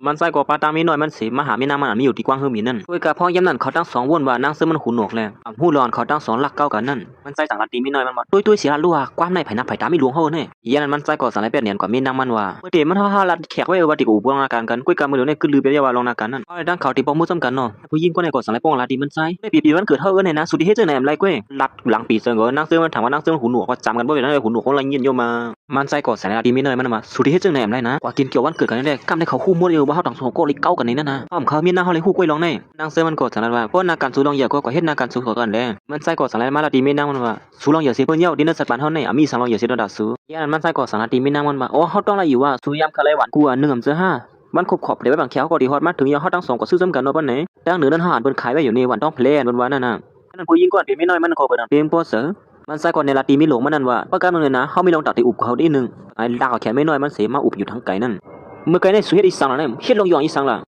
ມັນຊາຍກໍປະຕາງເມນ້ອຍມັນເສ ມາຫາແມ່ນາງມັນອັນມີຢູ່ທີ່ກວ້າງເຮີ້ມອີກນັ້ນ. ໂດຍກະເພາະຍາມນັ້ນເຂົາທັງສອງວົນວ່ານາງເຊີມັນຫູໜວກແລ້ວ ກຳຮູ້ລອນເຂົາທັງສອງລັກເກົ້າກັນນັ້ນ. ມັນຊາຍຈັ່ງລາຕີເມນ້ອຍມັນວ່າ ຕຸ້ຍໆ ເສຍລະລູກ ຄວາມໃນໃຜນຳໃຜຕາມີຫຼວງເຮົາແນ່. ຍາມນັ້ນມັນຊາຍກໍສັ່ງໃຫ້ແປດແໜນກວ່າແມ່ນາງມັນວ່າ ເມື່ອແຕ່ມັນເຮົາລາແຂກໄວ້ວ່າຕິກະອຸບວອງນາການກັນ ກ້ວຍກາມື້ດຽວນີ້ຄືລືມໄປແລ້ວວ່າລອງນາການນັ້ນ. ເຮົາໄດ້ຕັ້ງເຂົາຕິບໍ່ຮູ້ຊ້ຳກັນເນາະ. ຜູ້ຍິງຄົນນັ້ນກໍສັ່ງໃຫ້ປ້ອງລາຕີມັນຊາຍ ໄດ້ປີ ປີວັນເກີດເຮົາເອີ້ນໃຫ້ນາ ສູຕິເຮັດຈັ່ງໃດອຳໄລກ້ວຍ. ລັດຫຼັງປີເຊີງກໍນາງເຊີມັນຖາມວ່ານາງເຊີມັນຫູໜວກ ກໍຈຳກັນບໍ່ເປັນນາງຫູໜວກຄົນລະຍິນຢູ່ມາ. ມັນຊາຍກໍສັ່ງໃຫ້ລາຕີເມນ້ອຍມັນວ່າ ສູຕິເຮັດຈັ່ງໃດອຳໄລນາ ກວ່າກິນກ່ຽວວັນເກີດກັນແທ້ໆ ກຳໄດ້ເຂົາຮູ້ໝົດຢູ່ວ່າເຮົາທັງສອງກໍເລີຍເກົ້າກັນໃນນັ້ນນະ. ພ້ອມເຂົາເມນາງເຮົາເລີຍຮູ້ກ້ວຍລອງໃນ. ນາງເຊີມັນກໍສັ່ງລາດວ່າ ເພາະນາການສູລອງຢາກໍ ກໍເຮັດນາການສູເຂົາກັນແຫຼະ. ມັນຊາຍກໍສັ່ງລາດມາລາຕີເມນາງມັນວ່າ ສູລອງຢາເສເພິ່ນເຍົາ ດິນເນີສັດປານເຮົາໃນອາມີສັງລອງຢາເສດອນດາສູ. ຍາມນັ້ນມັນຊາຍກໍສັ່ງລາຕີເມນາງມັນວ່າ ໂອ ເຮົາຕ້ອງລະຢູ່ວ່າ ສູຍາມຄະໄລຫວານກູອັນໜຶ່ງອຳເຈີຫ້າ ມັນຄົບຂອບເດໄວ້ບາງແຄເຮົາກໍໄດ້ຮອດມາເຖິງ ຍາມເຮົາທັງສອງກໍຊື້ຊ້ຳກັນເນາະປານໃດ. ທາງເໜືອນັ້ນເຮົາອັນເພິ່ນຂາຍໄວ້ຢູ່ໃນວັນຕ້ອງແພລນເພິ່ນວ່ານັ້ນນະ. ນັ້ນຜູ້ຍິງກ່ອນເປັນເມນ້ອຍມັນກໍເປີດຫາງເພງພໍເສີ. ມັນຊາຍກໍໃນລາຕີມີຫຼວງມັນນັ້ນວ່າ ປະການໜຶ່ງນະ ເຮົາມີລອງຕັກໄດ້ອຸບເຂົາໄດ້ໜຶ່ງ. ໄອ້ລາກເອົາແຂນເມນ້ອຍມັນເສມາອຸບຢູ່ທາງໄກນັ້ນ. ເມື່ອໄກໃນສູເຮັດອີ່ສັງລະນັ້ນ ເຮັດລອງຢອງອີ່ສັງລະ.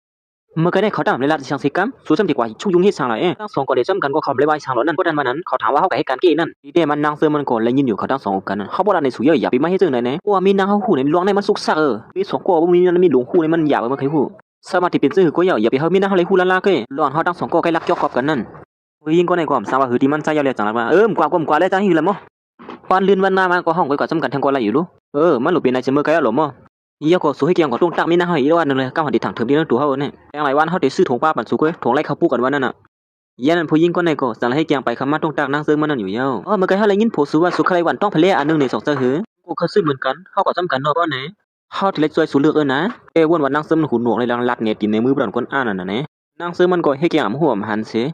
ເມື່ອໄກໃນເຂົາຕັ້ງໄດ້ລັດອີ່ສັງເສກຳ ສູຊ່ຳຊິກວ່າຊຸກຍູ້ເຮັດສັງລະເອ. ທັງສອງກໍໄດ້ຊ້ຳກັນກໍເຂົາບໍ່ໄດ້ວ່າອີ່ສັງລະນັ້ນ. ບໍ່ທັນວ່ານັ້ນ ເຂົາຖາມວ່າເຮົາກໍເຮັດການເກະນັ້ນ. ດີແຕ່ມັນນາງເຊີມັນກໍໄດ້ຍິນຢູ່ເຂົາທັງສອງກັນນັ້ນ. ເຮົາບໍ່ລັດໃນສູເຢີ ຢ່າໄປມາເຮັດຈັ່ງໃດແນ່. ເພາະວ່າເມນາງເຮົາຮູ້ໃນລວງໃນມັນສຸກຊັກເອີ. ເປັນສອງກໍບໍ່ມີມັນມີຫຼວງຮູ້ໃນມັນຢາກເອີ ມັນເຄີຍຮູ້. ສາມາດທີ່ເປັນຊື່ຄືກໍເຍົາ ຢ່າໄປເຮົາເມນາງເຮົາເລີຍຮູ້ລະລາເຄີຍ. ລອນເຮົາທັງສອງກໍໃກ້ລັກຈອກຂອບກັນນັ້ນ. ຜູ້ຍິງຄົນນັ້ນກໍສາມາດຫືອຕີມັນຊາຍເຍົາແລ້ວຈັ່ງລະວ່າ ເອີ ມາກວ່າ ກວ່າແລ້ວຈັ່ງຫືອລະໝໍ. ວັນລື່ນວັນໜ້າມາກໍຫ້ອງໄປກວ່າຊ້ຳກັນແທງກໍໄລຢູ່ລູ. ເອີ ມັນບໍ່ເປັນນາຍຊິເມີໄກລະໝໍ. ຍາກໍສູເຮັດກຽງກໍຕົງຕັກເມນາງເຮົາອີກວ່າໜຶ່ງເລີຍ ກຳເຮົາໄດ້ຖັງເທີມທີ່ໃນຕົວເຮົາເອີ. ແຕ່ງຫຼາຍວັນເຮົາໄດ້ຊື້ຖົງປາປັນສູເຄີຍ ຖົງໄລເຂົ້າປຸກອັນວ່ານັ້ນນະ. ຍາມນັ້ນຜູ້ຍິງຄົນນັ້ນກໍສາລະເຮັດກຽງໄປຄຳມາຕົງຕັກນາງເຊີມັນນັ້ນຢູ່ເຍົາ. ອໍ ເມື່ອໄກເຮົາໄດ້ຍິນໂພສູວ່າສູຄະໄລວັນຕ້ອງແພລນອັນໜຶ່ງໃນສອງເຈີຫື. ກໍເຄີຍຊື້ເໝືອນກັນ ເຮົາກໍຊ້ຳກັນເນາະ ບໍ່ແນ່. ເຮົາຈະໄດ້ຊ່ວຍສູເລືອກເອີນະ. ແຕ່ວົນວ່ານາງເຊີມັນຫູໜວກເລີຍລັດແໜດຕີນໃນມືບໍ່ດອນຄົນອ່ານນັ້ນນະແນ່. ນາງເຊີມັນກໍເຮັດກຽງອຳຫູອຳຫັນເສ.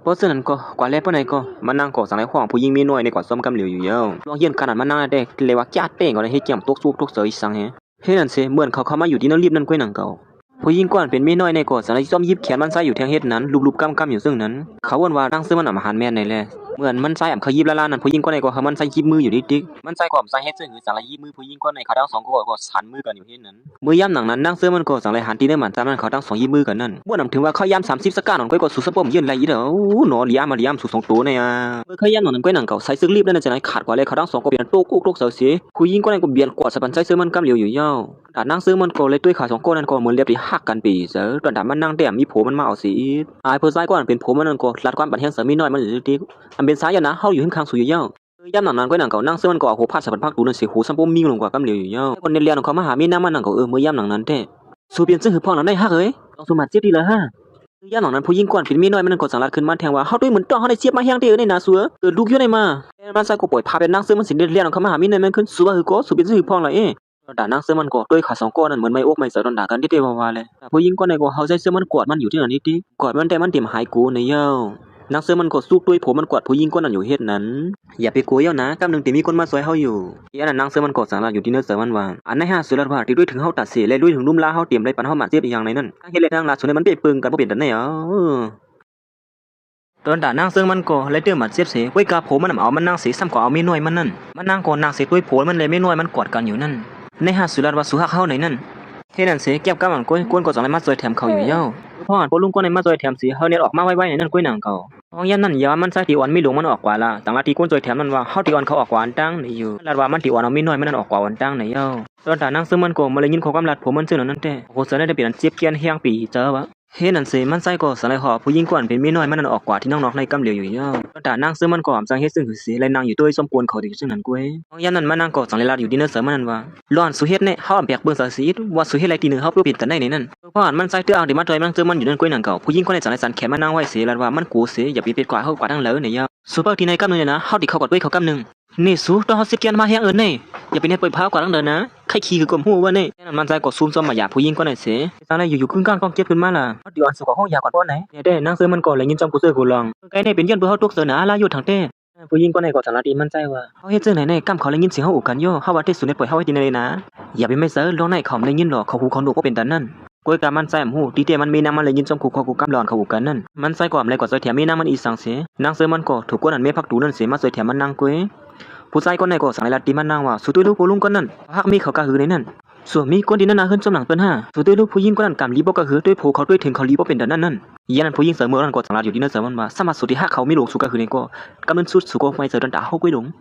ເພາະສະນັ້ນກໍ ກວ່າແລ້ວປານໃດກໍ ມານາງກໍສັ່ງໃຫ້ຮ້ອງຜູ້ຍິງເມນ້ອຍໃນກວ່າຊ້ອມກຳຫຼຽວຢູ່ເຍົາ. ລອງເຮັດການນັ້ນມານາງໄດ້ເລີຍວ່າຈາດແປ້ງກໍໄດ້ເຮັດກຽງຕົກສູກຕົກເຊີອີ່ສັງແຮ. ເຮັດນັ້ນເສ ເໝືອນເຂົາເຂົ້າມາຢູ່ທີ່ໃນລິບນັ້ນກ້ວຍໜັງເກົ່າ. ຜູ້ຍິງກ່ອນເປັນເມນ້ອຍໃນກໍສະໄລຊອມຢິບແຂນມັນຊາຍຢູ່ແທງເຮັດນັ້ນ ລູບໆກຳໆຢູ່ເຊິ່ງນັ້ນ. ເຂົາເອີ້ນວ່ານາງເຊີມັນອຳຫານແມ່ນໃນແລ. ເໝືອນມັນຊາຍອຳເຂົາຢິບລາໆນັ້ນ ຜູ້ຍິງກ່ອນໃນກໍເອົາມັນຊາຍຢິບມືຢູ່ຕິກໆ. ມັນຊາຍກໍອຳຊາຍເຮັດເຊິ່ງຄືສາລະຍິບມືຜູ້ຍິງກ່ອນໃນ ເຂົາທັງສອງກໍ ກໍສັນມືກັນຢູ່ເຮັດນັ້ນ. ເມື່ອຍາມໜັງນັ້ນ ນາງເຊີມັນກໍສາລະຫັນຕີເນີໝັນຈານນັ້ນ ເຂົາທັງສອງຢິບມືກັນນັ້ນ. ບໍ່ນຳເຖິງວ່າເຂົາຍາມສາມສິບສະກາດໜອນກ້ວຍກໍສູສະປ້ອມເຢີນໄລອີດເດີ. ໂອ້ ໜໍ ລຽມມາລຽມສູສອງໂຕໃນອາ. ເມື່ອຍາມໜັງນັ້ນກ້ວຍໜັງເກົ່າ ສາຍເຊືອກລິບນັ້ນຈະໄດ້ຂາດກວ່າແລ້ວ ເຂົາທັງສອງກໍເປັນໂຕໂກກໂຕກເຊົາເສ. ຜູ້ຍິງກ່ອນໃນກໍບຽນກວາດສະປັນຊາຍເຊີມັນກຳຫຼຽວຢູ່ເຍົາ. ດານນາງເຊີມັນກໍເລີຍຕຸ້ຍຂາສອງກ້ອນນັ້ນກໍເໝືອນແລ້ວທີ່ຮັກກັນໄປເສີ. ຕອນດານມັນນາງແຕ້ມມີຜົວມັນມາເອົາເສອີກ. ອາຍຜູ້ຊາຍກ່ອນເປັນຜົວມັນນັ້ນກໍລັດຄວາມປັນແຮງໃສ່ເມນ້ອຍມັນຢູ່ຕິກໆ. ອັນເປັນສາຍານະ ເຮົາຢູ່ເຮືອນຂ້າງສູຢູ່ເຍົາ. ເອີ ຍາມໜັງນັ້ນກ້ວຍໜັງເກົ່າ ນາງເຊີມັນກໍເອົາຫົວພາດໃສ່ບັນພັກຕູນັ້ນເສ ໂຫ ຊ້ຳປົມມິງລົງກວ່າກຳຫຼຽວຢູ່ເຍົາ. ແລ້ວກໍແນມລຽນຂອງເຂົາມາຫາເມນ້ອຍມັນນັ້ນກໍ ເອີ ເມື່ອຍາມໜັງນັ້ນແທ້. ສູປ່ຽນເຊິ່ງຫືອພອກນາງໄດ້ຮັກເອີຍ. ນ້ອງສູບາດເຈັບຕິລະຮະ. ເອີ ຍາມໜັງນັ້ນຜູ້ຍິງກ່ອນເປັນເມນ້ອຍມັນນັ້ນກໍສັ່ງລັດຂຶ້ນມາແທງວ່າ ເຮົາຕຸ້ຍເໝືອນຕ້ອງ ເຮົາໄດ້ເຈັບມາແຮງເດ້ເອີ ໃນໜ້າສູເອີ. ເກີດລູກຢູ່ໃນມາ. ແຕ່ມັນຊາຍກໍປ່ອຍພາເປັນນາງເຊີມັນຊິເດັດແລ່ນເຂົ້າມາຫາເມນ້ອຍມັນຂຶ້ນ. ສູວ່າຄືກໍ ສູປ່ຽນເຊິ່ງຫືອພອກລະເອ. ຕອນດານນາງເຊີມັນກໍຕຸ້ຍຂາສອງກ້ອນນັ້ນເໝືອນໄໝ້ອົກໄໝ້ໃຈ ຕອນດາກັນເດ້ໆວ່າໆແລະ. ແຕ່ຜູ້ຍິງກ່ອນໃນກໍເອົາໃຈເຊີມັນກວາດມັນຢູ່ທີ່ນັ້ນຕິກໆ. ກວາດມັນແຕ່ມັນເຕັມຫາຍໂກໃນເຍົາ. ນາງເຊີມັນກໍສູກຕຸ້ຍຜົວມັນກວາດຜູ້ຍິງກ່ອນນັ້ນຢູ່ເຮັດນັ້ນ. ຢ່າໄປກົວເຍົານະ ກຳໜຶ່ງທີ່ມີຄົນມາຊ່ວຍເຮົາຢູ່. ຍາມນັ້ນນາງເຊີມັນກໍສາລະຢູ່ທີ່ເນີໃຈມັນວ່າ ອັນໃນຫາກສຸລັດວ່າທີ່ດ້ວຍເຖິງເຮົາຕາເສ ແລະດ້ວຍເຖິງລຸ່ມລາເຮົາເຕັມໄດ້ປານເຮົາມາເຈັບອີ່ຫຍັງໃນນັ້ນ. ນາງເຮັດແລະນາງລາດສຸດໃນມັນເປັນເປິງກັນບໍ່ເປັນຕາແນ່. ຕອນຕານາງເຊີມັນກໍໄດ້ເຕີມບາດເຈັບເສ ໄວ້ກາຜົວມັນນຳເອົາມັນນາງເສ ຊ້ຳກໍເອົາເມນ້ອຍມັນນັ້ນ. ມັນນາງກໍນັ່ງເສ ໂດຍຜົວມັນ ແລະເມນ້ອຍມັນກອດກັນຢູ່ນັ້ນ. ໃນຫາກສຸລັດວ່າ ສູຮັກເຮົາໃນນັ້ນ. ເຮັດນັ້ນເສ ແກ້ມກຳອັນກ້ວຍ ກ້ວນກໍຈັ່ງໄດ້ມາຊ່ວຍແຖມເຂົາຢູ່ເຍົາ. ພໍອັນພໍ່ລຸງກ້ວນໄດ້ມາຊ່ວຍແຖມເສ ເຮົາແນດອອກມາໄວໆໃນນັ້ນກ້ວຍໜັງເກົ່າ. ພອງຍາມນັ້ນ ຢ່າວ່າມັນຊາຍຕີອ່ອນມີຫຼວງມັນອອກກວ່າລະ ຈັ່ງລາຕີກ້ວນຊ່ວຍແຖມນັ້ນວ່າ ເຮົາຕີອ່ອນເຂົາອອກກວ່າອັນຕັ້ງໃນຢູ່. ລັດວ່າມັນຕີອ່ອນເອົາເມນ້ອຍມັນນັ້ນອອກກວ່າອັນຕັ້ງໃນເຍົາ. ຕອນຕານາງເຊິ່ງມັນກໍມາໄດ້ຍິນຂໍ້ຄວາມລັດຜົວມັນເຊິ່ງນັ້ນແທ້. ໂຫ ເສີໄດ້ປ່ຽນເຈັບແກ່ນແຮງປີເຈີວະ. ເຮັດນັ້ນເສ ມັນຊາຍກໍສາໄລຫອບຜູ້ຍິງກ່ອນເປັນເມນ້ອຍມັນນັ້ນອອກກວ່າທີ່ນອກໆໃນກຳຫຼຽວຢູ່ເຍົາ. ຕອນຕານາງເຊິ່ງມັນກໍອຳຈັ່ງເຮັດເຊິ່ງຫືເສ ແລະນັ່ງຢູ່ໂຕຍຊອມກວນເຂົາທີ່ເຊິ່ງນັ້ນກ້ວຍ. ພອງຍາມນັ້ນມານາງກໍຈັ່ງໄດ້ລາດຢູ່ທີ່ເນີເສີມັນນັ້ນວ່າ ລອນສູເຮັດແນ່ ເຮົາອຳແບກເບິ່ງສາຍສີອິດ ວ່າສູເຮັດໄລຕີເນີເຮົາເປັນຕາໄນໃນນັ້ນ. ເພາະອັນມັນຊາຍເຕີອາງທີ່ມາຕ່ອຍນາງເຊີມັນຢູ່ນັ້ນກ້ວຍໜັງເກົ່າ. ຜູ້ຍິງກ່ອນໄດ້ຈັ່ງໄດ້ສັນແຂນມານາງໄວ້ເສ ລັດວ່າມັນໂກເສ ຢ່າໄປເປັດກວ່າເຮົາກວ່າທັງເລີຍໃນເຍົາ. ສູເປີກທີ່ໃນກຳໜຶ່ງເລີຍນະ ເຮົາທີ່ເຂົ້າກອດດ້ວຍເຂົາກຳໜຶ່ງ. ນີ້ສູ ຕ້ອງເຮົາເຈັບແກ່ນມາແຮງເອີ້ນເດ້ ຢ່າໄປເຮັດປ່ອຍພາກວ່າທັງເດີນນະ ໄຂ້ຂີ້ຄືກວມຮູ້ວ່ານີ້. ແຕ່ນັ້ນມັນຊາຍກໍຊຸມຊອມມາຢາຜູ້ຍິງກ່ອນນັ້ນເສ ຈັ່ງໄດ້ຢູ່ໆຄຶ້ງກ້າງຕ້ອງເຈັບຂຶ້ນມາລະ. ເຮົາຕິອ່ອນສູ່ເຂົາໂຮງຢາກ່ອນບໍ່ໄນ. ແຕ່ນາງເຊີມັນກໍໄດ້ຍິນຈ້ຳກູເຊີກູລອງ ເອີ ໄກແນ່ເປັນຍ້ອນເບິ່ງເຮົາຕົກເຊີໜາລາຢູ່ທັງແຕ່. ຜູ້ຍິງກ່ອນນັ້ນກໍສາລະຕີມັນຊາຍວ່າ ເຮົາເຮັດຈັ່ງໃດແນ່ ກ້ຳເຂົາໄດ້ຍິນສຽງເຮົາໂອ້ກັນຢູ່ ເຮົາວ່າແຕ່ສູແນດປ່ອຍເຮົາໄວ້ທີ່ໃນເລີຍນະ. ຢ່າໄປໄໝ້ໃສ່ ລອງໄນເຂົາໄດ້ຍິນຫຼອກ ເຂົາຫູເຂົາໜວກບໍ່ເປັນຕານັ້ນ. ກ້ວຍກາມັນຊາຍອຳຮູ້ ຕີແຕ່ມັນເມນາງມັນໄດ້ຍິນຈ້ຳຄູກຂໍ້ກູກຳລອນເຂົາໂອ້ກັນນັ້ນ. ມັນຊາຍກໍອຳໄລກວ່າຊ່ວຍແຖມເມນາງມັນອີ່ສັງເສ. ນາງເຊີມັນກໍຖືກກ້ວນອັນແມ່ພັກຕູນັ້ນເສມາຊ່ວຍແຖມມັນນາງກ້ວຍ. ຜູ້ຊາຍກ່ອນນັ້ນກໍສັງໄດ້ລັດຕີມັນນາງວ່າ ສູຕຸ້ຍຮູ້ຜູ້ລຸງກ່ອນນັ້ນ ເຂົາຮັກເມເຂົາກະຫືໃນນັ້ນ. ສ່ວນມີຄົນທີ່ນັ້ນນາເຮືອນຊ່ວມຫຼັງເພິ່ນຫາ ສູຕຸ້ຍຮູ້ຜູ້ຍິງກ່ອນນັ້ນກຳລີບໍ່ກະຫື ໂດຍໂພເຂົາໂດຍເຖິງເຂົາລີບໍ່ເປັນຕານັ້ນນັ້ນ. ຍາມນັ້ນຜູ້ຍິງເສີເມືອນັ້ນກໍສັງລັດຢູ່ທີ່ເນີເສີມັນວ່າ ສາມາດສູທີ່ຮັກເຂົາເມຫຼວງສູກະຫືໃນກໍ ກຳເນີນສຸດສູກໍໄໝ້ເສີດອນຕາເຮົາກ້ວຍຫຼົງ.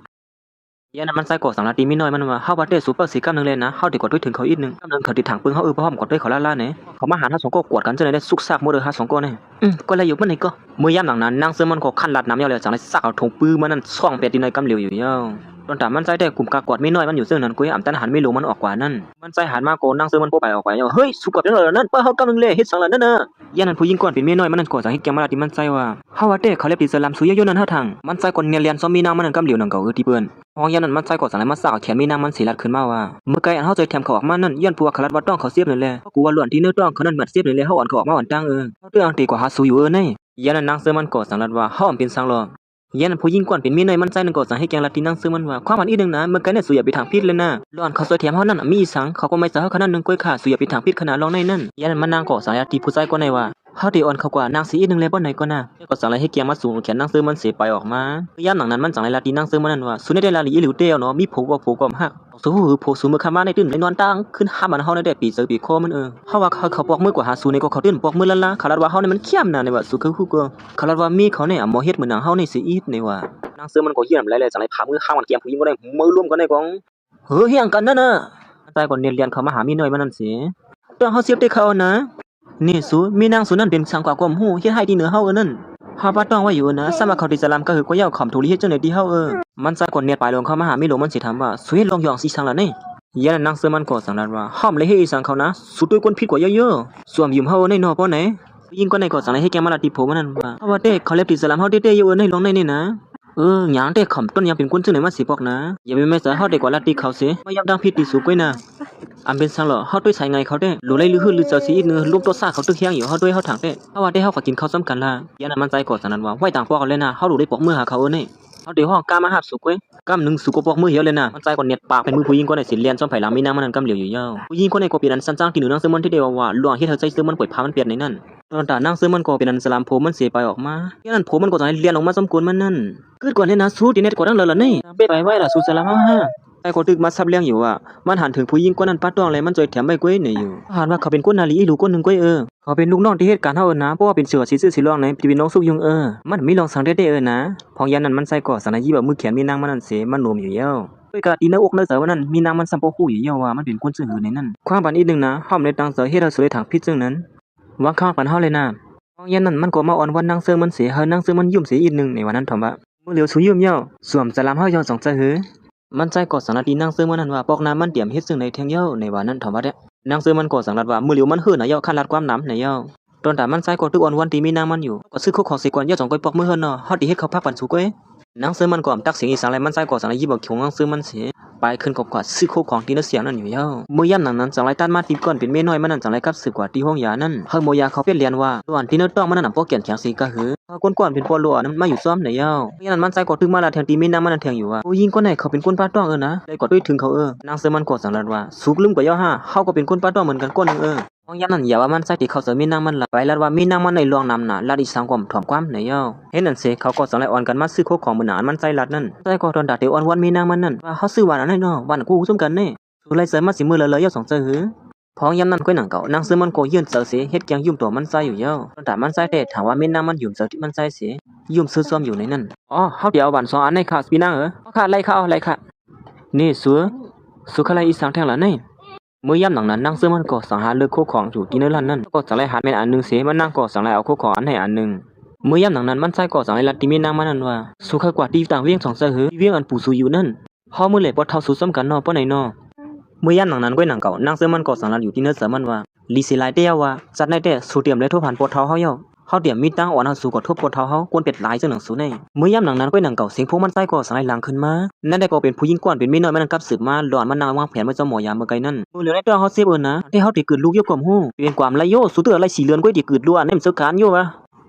ຢ່າງນັ້ນມັນຊາຍກໍສັ່ງລາຕີເມນ້ອຍມັນວ່າ ເຮົາວ່າແຕ່ສູເວົ້າຊິກຳໜຶ່ງແລະນະ ເຮົາຊິກວາດດ້ວຍເຖິງເຂົາອີກໜຶ່ງ ກຳໜຶ່ງເຂົາຊິຖາງປຶງເຮົາເອີ ພ້ອມກວາດດ້ວຍເຂົາລ້າໆແດ່. ເຂົາມາຫາເຮົາສອງກໍກວາດກັນຈັ່ງໃດໄດ້ ຊຸກຊາກໝົດເອີ ເຮົາສອງກໍນີ້. ອືມ ກໍໄດ້ຢູ່ ມັນນີ້ກໍ. ເມື່ອຍາມນັ້ນນາງເຊີມັນກໍຄັນລັດນ້ຳຍາວແລ້ວ ຈັ່ງໄດ້ຊັກເອົາຖົງປືມັນນັ້ນຊ່ອງແປດຕີນ້ອຍກຳຫຼຽວຢູ່ຍາວ. ຕອນຕາມັນຊາຍແຕ່ກຸ້ມກາກວາດເມນ້ອຍມັນຢູ່ເຊິ່ງນັ້ນ ກໍອຳຕັນຫັນເມຫຼວງມັນອອກກວ່ານັ້ນ. ມັນຊາຍຫັນມາກໍນາງເຊີມັນບໍ່ໄປອອກໄປຍາວ. ເຮີ້ຍ ສູກວາດຫຍັງລະນັ້ນ ປະເຮົາກຳໜຶ່ງແລະ ເຮັດຫຍັງລະນັ້ນນະ. ຍາມນັ້ນຜູ້ຍິງກ່ອນເປັນເມນ້ອຍມັນນັ້ນກໍຈັ່ງເຮັດແກງມາລາຕີມັນຊາຍວ່າ ເຮົາວ່າແຕ່ເຂົາແລັບຕີສະລາມສູຢ່າຢູ່ນັ້ນເຮົາຖັງ. ມັນຊາຍກໍແນມລຽນຊອມເມນາງມັນນັ້ນກຳຫຼຽວໜັງເກົ່າເອີ ທີ່ເພິ່ນ ພອງຍາມນັ້ນມັນຊາຍກໍສັ່ງໃຫ້ມາຊາກເອົາແຂນເມນາງມັນເສລັດຂຶ້ນມາວ່າ ເມື່ອໄກອັນເຮົາຈອຍແຖມເຂົາອອກມານັ້ນ ຍ້ອນເພາະວ່າເຂົາລັດວ່າຕ້ອງເຂົາເຈັບນັ້ນແຫຼະ ເຮົາກໍວ່າລ້ວນທີ່ເນື້ອຕ້ອງເຂົານັ້ນບາດເຈັບນີ້ແຫຼະ ເຮົາອ່ອນເຂົາອອກມາອ່ອນຕັ້ງເອີ ເຮົາເຕີອງເຕກວ່າຫາສູຢູ່ເອີໃນ. ຍາມນັ້ນນາງເຊີມັນກໍສັ່ງລັດວ່າ ເຮົາເປັນສັງລອ. ຍາມນັ້ນຜູ້ຍິງກ່ອນເປັນເມນ້ອຍມັນຊາຍນັ້ນກໍສັ່ງໃຫ້ແກງລັດທີ່ນາງເຊີມັນວ່າ ຄວາມອັນອີກໜຶ່ງນະ ເມື່ອໄກນີ້ສູຢ່າໄປຖາງຜິດເລີຍນະ ລ້ວນເຂົາຈອຍແຖມເຮົານັ້ນມີອີ່ສັງ ເຂົາກໍໄມ່ໃຈເຮົາຂະໜາດໜຶ່ງກ້ວຍຄ່າ ສູຢ່າໄປຖາງຜິດຂະໜາດລ້ອງໃນນັ້ນ. ຍາມນັ້ນມານາງກໍສັ່ງລັດທີ່ຜູ້ຊາຍກ່ອນໃນວ່າ ເຮົາໄດ້ອ່ອນເຂົາກວ່ານາງເສຍອີກໜຶ່ງແລະບໍ່ໃນກໍນາ ແລ້ວກໍສັ່ງໄລເຮັດແກງມາສູງແຂນນາງເຊີມັນເສໄປອອກມາ. ຍາມນັ້ນມັນສັ່ງໄລລາຕີນາງເຊີມັນນັ້ນວ່າ ສູແນ່ແຕ່ລາລີອີ່ຫຼີແຕ່ເນາະ ມີຜົວກໍຜົວກໍຮັກ ສູຮູ້ຫືອຜົວສູເມື່ອຄ່ຳວານນີ້ຕື່ມໄດ້ນອນຕາງຄືນຫາມັນເຮົາແນ່ແຕ່ປີເຈີປີຄໍມັນເອີ ເຮົາວ່າເຂົາ ເຂົາປອກມືກວ່າຫາສູນີ້ກໍເຂົາຕື່ມປອກມືລ້າໆ ເຂົາລັດວ່າເຮົານີ້ມັນຂ້ຽມນາໃນວ່າສູຄືຮູ້ກໍເຂົາລັດວ່າເມເຂົານີ້ບໍ່ເຮັດເໝືອນນາງເຮົານີ້ເສຍອີກໃນວ່າ. ນາງເຊີມັນກໍຢ້ຽມຫຼາຍແລ້ວ ຈັ່ງໄລພາມືຂ້າງມັນແກມຜູ້ຍິງກໍໄດ້ມືລວມກັນໃນກອງ ເຮີ້ ເຮັດຫຍັງກັນນັ້ນນະ? ມັນຊາຍກໍແນມລຽນເຂົ້າມາຫາເມນ້ອຍມັນນັ້ນເສ ຕ້ອງເຮົາເຈັບແຕ່ເຂົານະ. ນີ້ສູ ເມນາງສູນັ້ນເປັນສັງກວ່າກໍບໍ່ຮູ້ ເຮັດຮ້າຍທີ່ເໜືອເຮົາເອີນັ້ນ ເຮົາປະຕ້ອງໄວ້ຢູ່ເອີນະ ຊ້ຳວ່າເຂົາຕິດສະລາມກໍຫືອກໍຢ່າເອົາຄວາມທຸກທີ່ເຮັດຈັ່ງໃດທີ່ເຮົາເອີ. ມັນຊາຍກໍແນມປາຍລວງເຂົ້າມາຫາເມຫຼວງມັນເສຖາມວ່າ ສູເຮັດລອງຢ່ອງອີ່ສັງລະນີ້? ຍາມນັ້ນນາງເຊີມັນກໍສັ່ງລັດວ່າ ເຮົາບໍ່ໄດ້ເຮັດອີ່ສັງເຂົານະ ສູໂຕຍກວນຜິດກວ່າເຢີະໆ ສວມຢືມເຮົາເອີໃນນໍ່ພໍ່ໃນ. ຜູ້ຍິງກ່ອນໃນກໍສັ່ງໃຫ້ເຮັດແກງມາລາຕີຜົວມັນນັ້ນວ່າ ເຮົາວ່າແຕ່ເຂົາແລັບຕິດສະລາມເຮົາແຕ່ໆຢູ່ເອີໃນລອງໃນນີ້ນະ. ເອີ ຫຍັງແຕ່ຂຳຕົ້ນຫຍັງເປັນຄົນຈັ່ງໃດມາເສບອກນາ ຢ່າໄປແມ່ນໃຈເຮົາແຕ່ກວ່າລັດຕິເຂົາເສ ມາຢ້ຳທາງຜິດຕິສູກ້ວຍນາ. ອັນເປັນສັງເລາະ ເຮົາໂຕຍສາຍໄງເຂົາແຕ່ ໂລໄລລືຮືດລືເຈີເສອີກໜຶ່ງ ລົມໂຕຊາເຂົາຕຶກແຮງຢູ່ ເຮົາໂຕຍເຮົາຖັງແຕ່ ເຮົາວ່າແຕ່ເຮົາກໍກິນເຂົ້າຊ້ຳກັນລະ. ຍາມນັ້ນມັນຊາຍກໍສະນັ້ນວ່າ ໄວ້ຕ່າງປອກກັນເລີຍນະ ເຮົາໂລໄດ້ປອກມືຫາເຂົາເອີໃນ ເຮົາໄດ້ຮ້ອງກ້າມາຮັບສູກ້ວຍ ກ້າມໜຶ່ງສູກໍປອກມືເຮົາເລີຍນະ. ມັນຊາຍກໍແນບປາກເປັນມືຜູ້ຍິງກ່ອນໃນເສແລ່ນຊອມໄຜຫຼັງເມນາງມັນນັ້ນກຳຫຼຽວຢູ່ຍາວ. ຜູ້ຍິງກ່ອນໃນກໍເປັນອັນສັ່ນຈັ່ງທີ່ໜຶ່ງນາງເຊີມັນທີ່ໄດ້ເວົ້າວ່າ ລວງເຮັດໃຫ້ໃຈເຊີມັນປ່ອຍພາມັນປ່ຽນໃນນັ້ນ. ຕອນຕານາງເຊີມັນກໍເປັນອັນສະລາມຜົມມັນເສໄປອອກມາ ຍາມນັ້ນຜົມມັນກໍຈັ່ງໄດ້ລຽນອອກມາຊອມກົ້ນມັນນັ້ນ. ກຶດກ່ອນແນ່ນະ ສູຕິແນດກວ່າຕັ້ງເລີລະນີ້ ໄປໄປໄວ້ລະສູສະລາມເຮົາຫາ. ຊາຍກໍຕຶກມາສັບແລ້ງຢູ່ວ່າ ມັນຫັນເຖິງຜູ້ຍິງກ່ອນນັ້ນປະຕ້ອງແລະມັນຈ່ອຍແຖມໄວ້ກ້ວຍແນ່ຢູ່. ເຮົາຫັນວ່າເຂົາເປັນຄົນໜ້າລີອີ່ຫຼູຄົນໜຶ່ງກ້ວຍເອີ ເຂົາເປັນລູກນ້ອງທີ່ເຮັດການເຮົາເອີນະ ເພາະວ່າເປັນເສືອຊິຊື່ຊິລອງໃນທີ່ເປັນນ້ອງສຸກຍຸງເອີ ມັນມີລອງສັງແຕ່ແຕ່ເອີນະ. ພອງຍາມນັ້ນມັນຊາຍກໍສັ່ງໃຫ້ຍິບເອົາມືແຂນເມນາງມັນນັ້ນເສມາໂນ້ມຢູ່ຍາວ. ດ້ວຍການທີ່ໃນອົກໃນໃຈມັນນັ້ນ ເມນາງມັນຊ້ຳບໍ່ຮູ້ຢູ່ຍາວວ່າມັນເປັນຄົນຊື່ຫືໃນນັ້ນ. ຄວາມຝັນອີກໜຶ່ງນະ ເຮົາບໍ່ໄດ້ຕັ້ງໃຈເຮັດໃຫ້ສູໄດ້ຖາງຜິດເຊິ່ງນັ້ນ ຫວັງຄວາມຝັນເຮົາເລີຍນະ. ພອງຍາມນັ້ນມັນກໍມາອ້ອນວອນນາງເຊີມັນເສ ໃຫ້ນາງເຊີມັນຢືມເສອີກໜຶ່ງໃນວ່ານັ້ນຖາມວ່າ ມື້ຫຼຽວສູຢືມຍາວ ສວມສະລາມເຮົາຍາວສອງໃຈຫື? ມັນຊາຍກໍສັ່ງລາຕີນາງເຊີມັນນັ້ນວ່າ ປອກນາມັນຕຽມເຮັດເຊິ່ງໃນແທ່ງຍາວໃນວ່ານັ້ນຖາມວ່າແດ່. ນາງເຊີມັນກໍສັ່ງລັດວ່າ ມື້ຫຼຽວມັນເຫີນນະຍາວ ຄັນລັດຄວາມນຳໃນຍາວ. ຕອນຕາມັນຊາຍກໍຕຶກອ້ອນວອນຕີເມນາງມັນຢູ່ ກໍຊື້ໂຄຂອງເສກ່ອນ ຍາວຈັ່ງຄ່ອຍປອກມືເຮີນເນາະ ເຮົາຊິເຮັດເຂົ້າພັກປັນສູກ້ວຍ. ນາງເຊີມັນກໍບໍ່ຕັກສຽງອີ່ສັງແລະ ມັນຊາຍກໍສັ່ງໄດ້ຍິບເອົາຂອງນາງເຊີມັນເສ ໄປຂຶ້ນກໍກວາດຊື້ໂຄຂອງທີ່ໃນສຽງນັ້ນຢູ່ຍາວ. ເມື່ອຍາມນັ້ນນັ້ນຈັ່ງໄດ້ຕັດມາທີ່ກ່ອນເປັນເມນ້ອຍມັນນັ້ນ ຈັ່ງໄດ້ກັບສືບກວາດທີ່ໂຮງຢານັ້ນ ເຮົາໝໍຢາເຂົາປ່ຽນລຽນວ່າ ຕອນທີ່ໃນທ້ອງມັນນັ້ນບໍ່ແກ່ນແຂງເສກະຫື ເຮົາຄົນກ່ອນເປັນພໍ່ຫຼວງນັ້ນມາຢູ່ຊ້ອມໃນຍາວ. ເມື່ອຍາມນັ້ນມັນຊາຍກໍຕຶກມາລາແທງຕີເມນາງມັນນັ້ນແທງຢູ່ວ່າ ຜູ້ຍິງກ່ອນໃນເຂົາເປັນຄົນປະຕ້ອງເອີນະ ໄດ້ກວາດດ້ວຍເຖິງເຂົາເອີ. ນາງເຊີມັນກໍສັ່ງລັດວ່າ ສູກະລືມໄປຍາວຫາ ເຮົາກໍເປັນຄົນປະຕ້ອງເໝືອນກັນກ້ອນໜຶ່ງເອີ. ພອງຍາມນັ້ນຢ່າວ່າມັນຊາຍທີ່ເຂົ້າໃຈເມນາງມັນລະ ໄປລັດວ່າເມນາງມັນໃນລວງນຳໜ້າ ລັດອີ່ສັງກໍບໍ່ຖ່ອມຄວາມໃນຍາວ. ເຫັນນັ້ນເສ ເຂົາກໍຈັ່ງໄດ້ອ່ອນກັນມາຊື້ໂຄຂອງເໝືອນໜ້າອັນມັນຊາຍລັດນັ້ນ. ຊາຍກໍຕອນຕາໄດ້ອ້ອນວອນເມນາງມັນນັ້ນວ່າ ເຮົາຊື້ຫວານອັນໃດເນາະ ຫວານຄູ່ຊົມກັນເນ ສູໄລ່ໃຈມາຊິມື້ລະເລີຍຍາວສອງໃຈຫື? ພອງຍາມນັ້ນກ້ວຍໜັງເກົ່າ ນາງເຊີມັນກໍເຍື່ອນໃຈເສ ເຮັດແກງຢືມຕົວມັນຊາຍຢູ່ຍາວ. ຕອນຕາມັນຊາຍແຕ່ຖາມວ່າເມນາງມັນຢືມໃຈມັນຊາຍເສ ຢືມຊື້ຊ້ອມຢູ່ໃນນັ້ນ. ອໍ ເຮົາຊິເອົາຫວານສອງອັນໃນຄ່ະພີ່ນາງເອີ. ອໍ ຄ່ະ ໄລ່ຄ່ະ ເອົາ ໄລ່ຄ່ະ. ນີ້ສູ ສູຄ່ອຍໄລ່ອີ່ສັງແທ່ງລະໃນ? ເມື່ອຍາມນັ້ນນາງເຊີມັນກໍສັ່ງຫາເລືອກໂຄຂອງຢູ່ທີ່ໃນຮ້ານນັ້ນ ກໍສັ່ງໄລ່ຫາແມ່ນອັນໜຶ່ງເສ ມັນນາງກໍສັ່ງໄລ່ເອົາໂຄຂອງອັນໃດອັນໜຶ່ງ. ເມື່ອຍາມນັ້ນນາງເຊີມັນຊາຍກໍສັ່ງໄລ່ລັດຕີເມນາງມັນນັ້ນວ່າ ສູຄ່ອຍກວາດທີ່ຕ່າງວຽງສອງໃຈຫື ທີ່ວຽງອັນປູສູຢູ່ນັ້ນ ເຮົາມື້ແລກບໍ່ເທົ່າສູຊ້ຳກັນເນາະ ບໍ່ໃນເນາະ. ເມື່ອຍາມນັ້ນນາງກ້ວຍໜັງເກົ່າ ນາງເຊີມັນກໍສັ່ງລັດຢູ່ທີ່ໃນໃຈມັນວ່າ ລີເສຍຫຼາຍແຕ່ວ່າ ຈັດໃນແຕ່ ສູຕຽມໄດ້ທົບຫານພໍ່ເຖົ້າເຮົາແລ້ວ ເຮົາຕຽມມີຕັງອ່ອນເຮົາ ສູກໍທົບພໍ່ເຖົ້າເຮົາ ກວນເປັດຫຼາຍຈັ່ງໜັງສູແນ່. ເມື່ອຍາມນັ້ນນາງກ້ວຍໜັງເກົ່າ ສຽງໂພງມັນຊາຍກໍສັ່ງໄລ່ຫຼັງຂຶ້ນມາ ນັ້ນໄດ້ກໍເປັນຜູ້ຍິງກ່ອນເປັນເມນ້ອຍມັນນຳກັບສືບມາ ດອນມັນນາງວາງແຜນໄວ້ຈອມໝໍຢາເມື່ອໄກນັ້ນ. ມື້ເຫຼືອໃນຕົວເຮົາເຈັບເອີນະ ແຕ່ເຮົາໄດ້ເກີດລູກຢູ່ກໍບໍ່ຮູ້ ເປັນຄວາມໄລໂຍ ສູເຕີໄລສີເລືອນກ້ວຍໄດ້ເກີດລ້ວນ ແນມເຊີການຢູ່ວະ.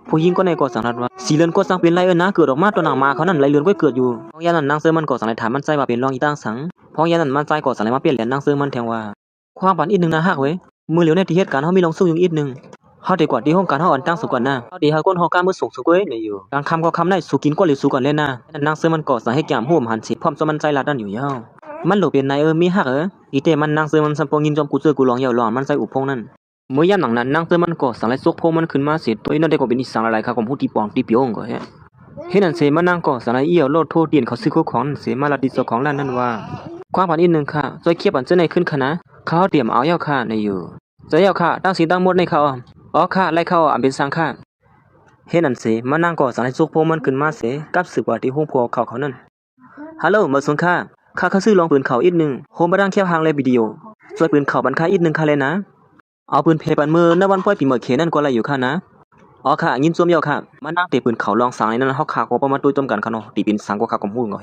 ຜູ້ຍິງກ່ອນໃນກໍສັ່ງລັດວ່າ ສີເລືອນກໍສັ່ງເປັນໄລເອີນະ ເກີດອອກມາຕໍ່ໜ້າໝາເຂົານັ້ນ ໄລເລືອນກ້ວຍເກີດຢູ່. ພອງຍາມນັ້ນນາງເຊີມັນກໍສັ່ງໄລ່ຖາມມັນຊາຍວ່າເປັນລອງອີ່ຕ່າງສັງ. ພອງຍາມນັ້ນມັນຊາຍກໍສັ່ງໄລ່ມາປ່ຽນແລນນາງເຊີມັນແທນວ່າ ຄວາມຝັນອີກໜຶ່ງນະຮັກເອີຍ ມື້ຫຼຽວໃນທີ່ເຮັດການເຮົາມີລອງສຸກຍຸງອີກໜຶ່ງ ເຮົາໄດ້ກວາດທີ່ໂຮງການເຮົາອັນຕັ້ງສູກວ່ານະ ເຮົາໄດ້ຫາຄົນຮອບການເມືອງສູງສູງກ້ວຍນີ້ຢູ່ ກາງຄ່ຳກໍຄ່ຳໃນ ສູກິນກ່ອນຫຼືສູກ່ອນແລະນະ. ນັ້ນນາງເຊີມັນກໍສັ່ງເຮັດກາມໂຮມຫັນເສ ພ້ອມສ່ວນມັນຊາຍລັດນັ້ນຢູ່ຍາວ. ມັນໂຫຼເປັນນາຍເອີ ມີຮັກເອີ. ອີແຕ່ມັນນາງເຊີມັນຊ້ຳບໍ່ຍິນຍອມກູເຈີກູລອງຍາວລອງມັນຊາຍອຸພົງນັ້ນ. ເມື່ອຍາມນາງນັ້ນນາງເຊີມັນກໍສັ່ງໄລ່ຊວກໂພງມັນຂຶ້ນມາເສ ໂຕອີນັ້ນໄດ້ກໍເປັນອີ່ສັງຫຼາຍໆ ຂ້າກໍບໍ່ຮູ້ຕີປ່ອງຕີປຽວກໍແຮະ. ເຫັນນັ້ນເສ ມານາງກໍສາລາຍອຽວໂລດໂທດຽນເຂົາຊື້ຂອງນັ້ນເສ ມາລັດດິເຈົ້າຂອງຮ້ານນັ້ນວ່າ ຄວາມຝັນອີກໜຶ່ງຄ່ະ ຊ່ວຍເກັບອັນເຈົ້າໃນຄືນຄ່ະນະ ເຂົາຕຽມເອົາແລ້ວຄ່ະນາຍຢູ່. ໃຈແລ້ວຄ່ະ ຕັ້ງສິ່ງທັງໝົດໃນເຂົາ. ອໍຄ່ະ ໄລ່ເຂົາ ອາເປັນສັງຄ່ະ. ເຫັນນັ້ນເສ ມານາງກໍສາລາຍຈຸກໂພງມັນຂຶ້ນມາເສ ກັບສືບວ່າທີ່ໂຮງຄົວເຂົາເຂົານັ້ນ. ຮາໂຫຼ ມາສູນຄ່ະ ຂ້າຄືຊື້ລອງປືນເຂົາອີກໜຶ່ງ ໂຮມປະດັງແຄວຮ່າງແລະວິດີໂອ ຊ່ວຍປືນເຂົາປັນຂ້າອີກໜຶ່ງຄ່ະແລນາ. ເອົາປືນເພປັນເມືອນະວັນປ່ອຍປີໃໝ່ເຂນັ້ນກໍໄດ້ຢູ່ຄ່ະນາ. ອໍຄ່ະ ຍິນຊົມເຈົ້າຄ່ະ. ມານາງເຕະປືນເຂົາລອງສັງໃນນັ້ນ ເຮົາຂ້າກໍບໍ່ມາຕຸ້ຍຕົ້ມກັນຄ່ະເນາະ ຕີເປັນສັງກໍຂ້າກໍບໍ່ຮູ້ເນາະ.